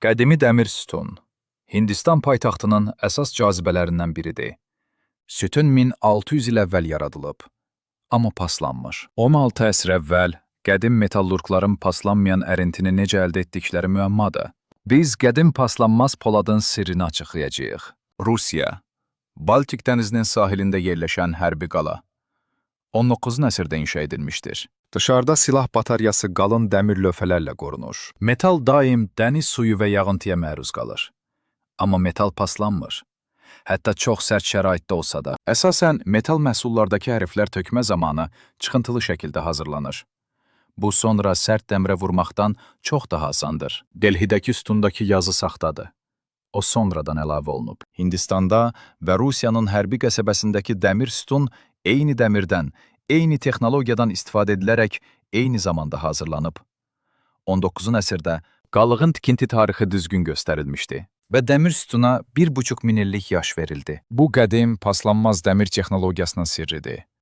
Qədimi dəmir sütun Hindistan paytaxtının əsas cazibələrindən biridir. Sütun 1600 il əvvəl yaradılıb, amma paslanmış. 16 əsr əvvəl qədim metallurqların paslanmayan ərintini necə əldə etdikləri müəmmadır. Biz qədim paslanmaz poladın sirrini açıqlayacağıq. Rusiya, Baltik dənizinin sahilində yerləşən hərbi qala. 19-cu əsrdə inşa edilmişdir. Dışarıda silah bataryası qalın dəmir lövhələrlə qorunur. Metal daim dəniz suyu və yağıntıya məruz qalır. Amma metal paslanmır. Hətta çox sərt şəraitdə olsa da. Əsasən metal məhsullardakı hərflər tökmə zamanı çıxıntılı şəkildə hazırlanır. Bu sonra sərt dəmirə vurmaqdan çox daha asandır. Delhidəki sütundakı yazı saxtadır. O sonradan əlavə olunub. Hindistanda və Rusiyanın hərbi qəsəbəsindəki dəmir sütun eyni dəmirdən, eyni texnologiyadan istifadə edilərək eyni zamanda hazırlanıb. 19-cu əsrdə qalığın tikinti tarixi düzgün göstərilmişdi və dəmir sütuna 1,5 min illik yaş verildi. Bu qədim paslanmaz dəmir texnologiyasının sirridir.